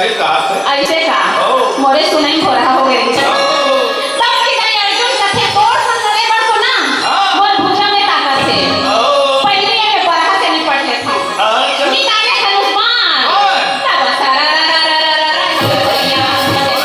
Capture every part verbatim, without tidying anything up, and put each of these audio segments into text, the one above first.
कहा से? अइसे का? ओ। मोरे सुनई भोरहा हो गई। ओ। तब कि तनी अर्जुन कथे, "तोर संग लड़े बर तो ना, हाँ। मोर भुजा में ताकत हे।" ओ। पहिली एके बरहा से निपट लेथन। अच्छा। निकाले धनुष बाण। हाँ। तब सारा रा रा रा रा रा रा, ये भैया, ये भैया।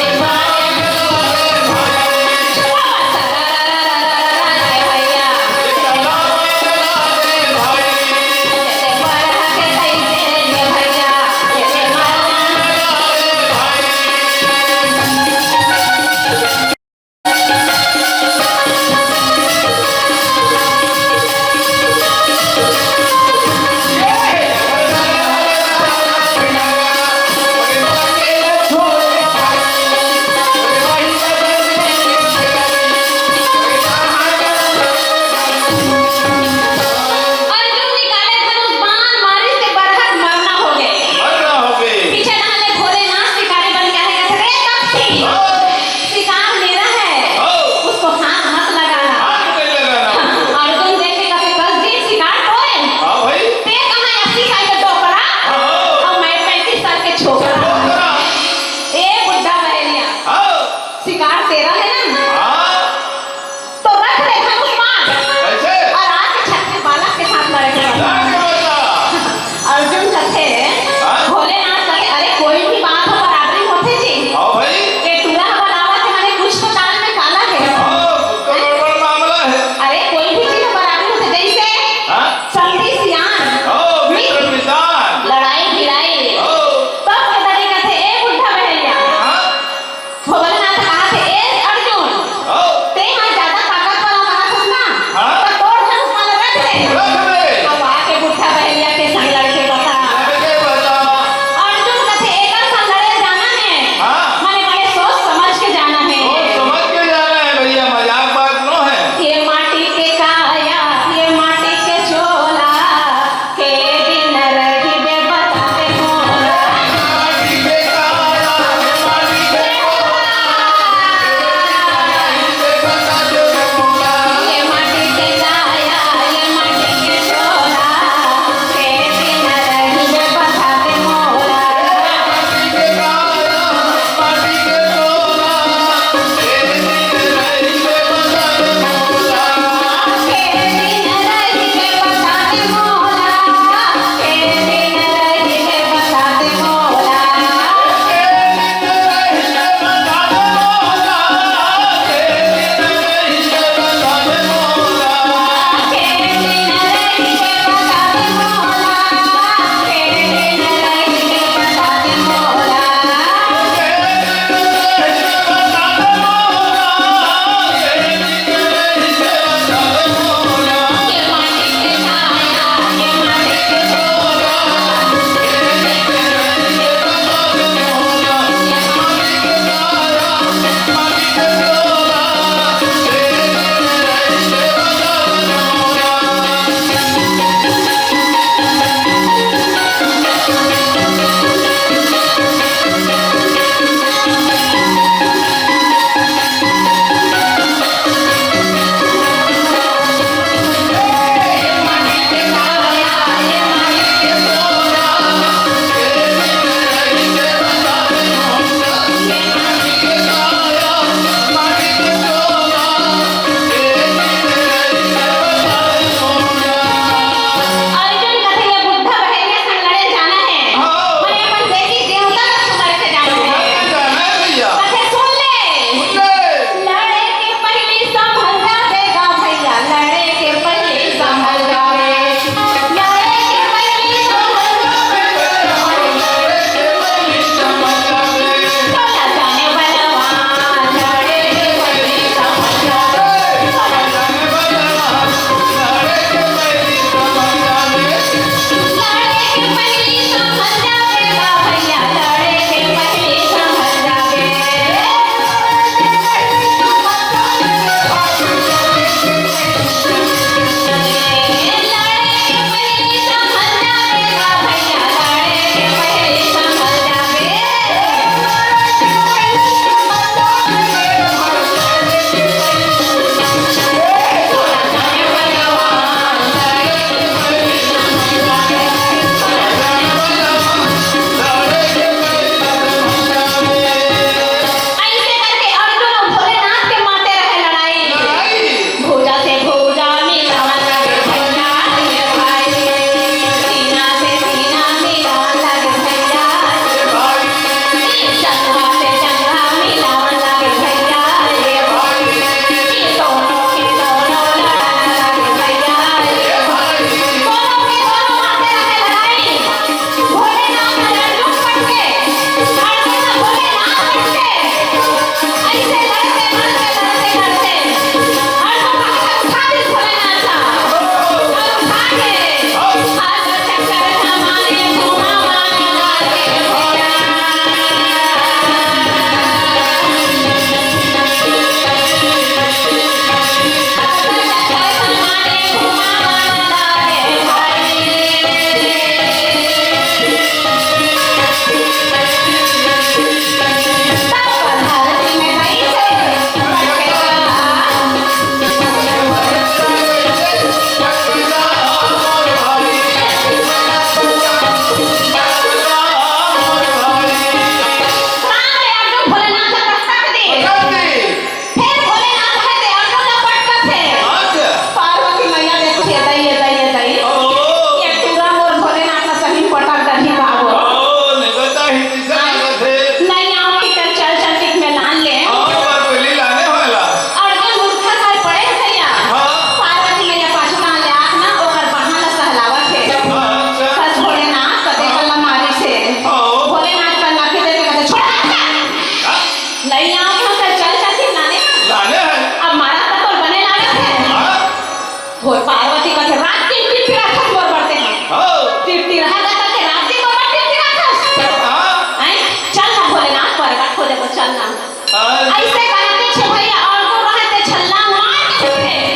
हो जाबो, चल ना। हाँ। अइसे कहत हे भइया, अउ दूर रहे ते छल्ला मार के उठे।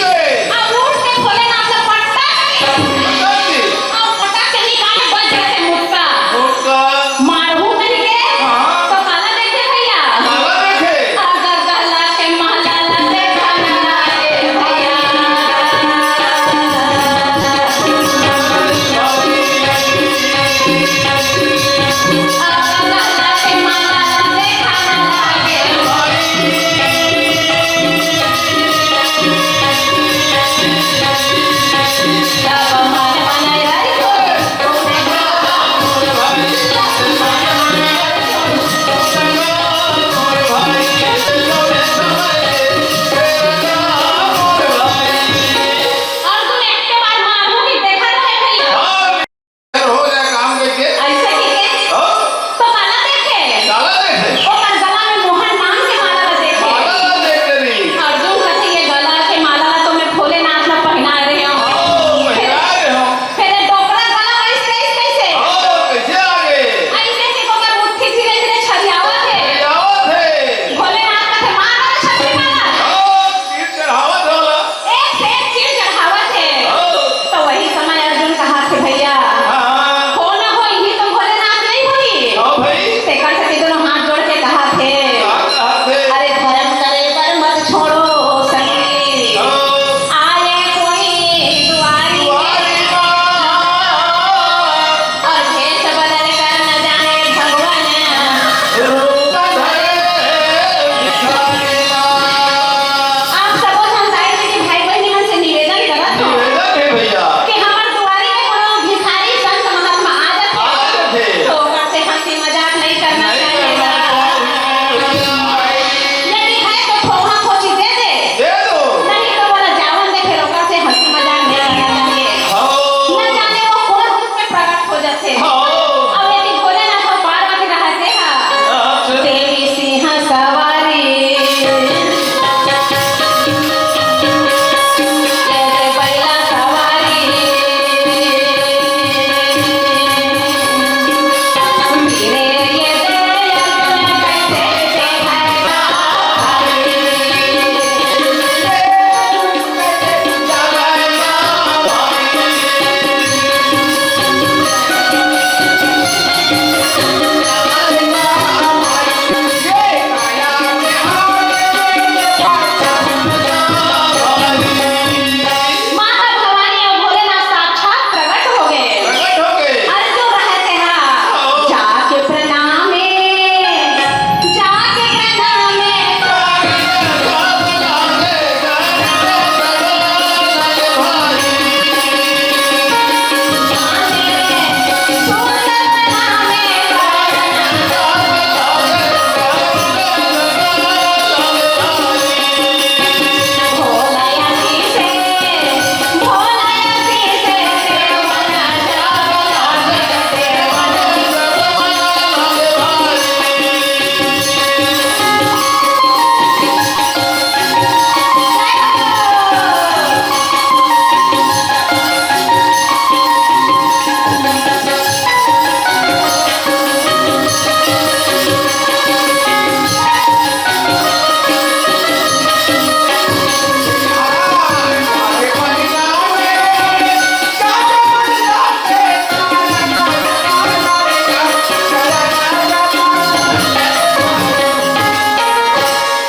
उठे। अब उठ के भोलेनाथ ला पटक के। पटक के। अब पटक के निकाले बज जाथे मुक्का। मुक्का। मारहूँ कहिके। हाँ। तो काला देखे भइया। काला देखे। अगर गला के माला ला देखा ना लागे भइया। अउ तुम एक के बाद मारहूँ कि देखा तो है भइया। हो जाए काम करके। अइसे कहिके। हाँ। तो काला देखे। काला देखे। ओकर गला में मोहन मांग के माला ला देखे। माला ला देखे नहीं। अर्जुन कथे, "ये गला के माला ला तो मैं भोलेनाथ ला पहिनाए रहे हूँ।" हाँ, पहिनाए रहे हूँ। फेर ये डोकरा गला अइसे, अइसे कइसे? हाँ, कइसे आ गे? अइसे कहिके ओकर मुट्ठी धीरे-धीरे छरियावत हे। छरियावत हे। भोलेनाथ कथे, "मार मार छठी माला।" हाँ, चीर चढ़ावत वाला। एक से एक चीर चढ़ावत हे। हाँ। तो वही समय अर्जुन कहाथे, "भइया, हाँ। हो ना हो, इही तो भोलेनाथ नहीं होही।" हाँ भाई। तेकर सेती दोनों हाथ जोड़ के कहाथे, का कहाथे? "अरे धर्म करे बर मत छोड़ो संगी। हाँ। आए कोई दुआरी। दुआरी मा। अउ भेष बदल कर न जाए भगवान।" रूप धरे भिखारी मा। आप सबो झन दाई दीदी, भाई बहिनी मन से निवेदन करत हौं निवेदन हे भइया। कि हमर दुआरी में कोनो भिखारी संत महात्मा आ जाथे, आ जाथे। तो ओकर से हंसी मजाक नहीं करना नहीं चाहिए। करना चाहिए। यदि है तो फोहा फोची दे दे। दे दो। नहीं तो बोला जावन दे, फेर ओकर से हंसी मजाक नहीं करना चाहिए। हाँ। न जाने वो कोन रूप में प्रकट हो जाथे। हाँ। अब यदि भोलेनाथ अउ पार्वती रहते हा, अच्छा। देवी सिंह सवारी। ये बैला सवारी। मेरे ये दे कैसे कैसे है। माता भवानी अउ भोलेनाथ साक्षात प्रकट हो गए। प्रकट हो गए। अरे जो रहते हैं, हाँ। जाके प्रणाम, जाके प्रणाम।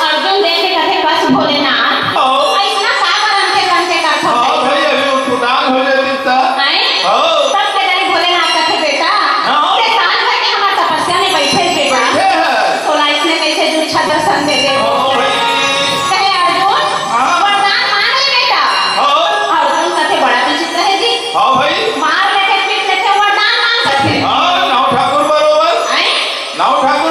अर्जुन देख के कथे, "बस भोलेनाथ, हाँ। अइसना का बर अंते कंते करथो?" हाँ भाई, अभी वो फुटान हो जाती त। हैं? हाँ। तब के जाने भोलेनाथ कथे, "बेटा, हाँ। ते साल भर के हमार तपस्या में बैठे हे बेटा। बैठे हैं। तोला इसने कैसे जूठ छतर संग दे दे?" हाँ भाई। कहे, "अर्जुन, हाँ। वरदान मांग ले बेटा।" हाँ। अर्जुन कथे, "बड़ा विचित्र है जी।" हाँ भाई। मार लेथे, पीट लेथे, वरदान मांग सकथे। हाँ, नौ ठाकुर बरोबर। हैं? नौ ठाकुर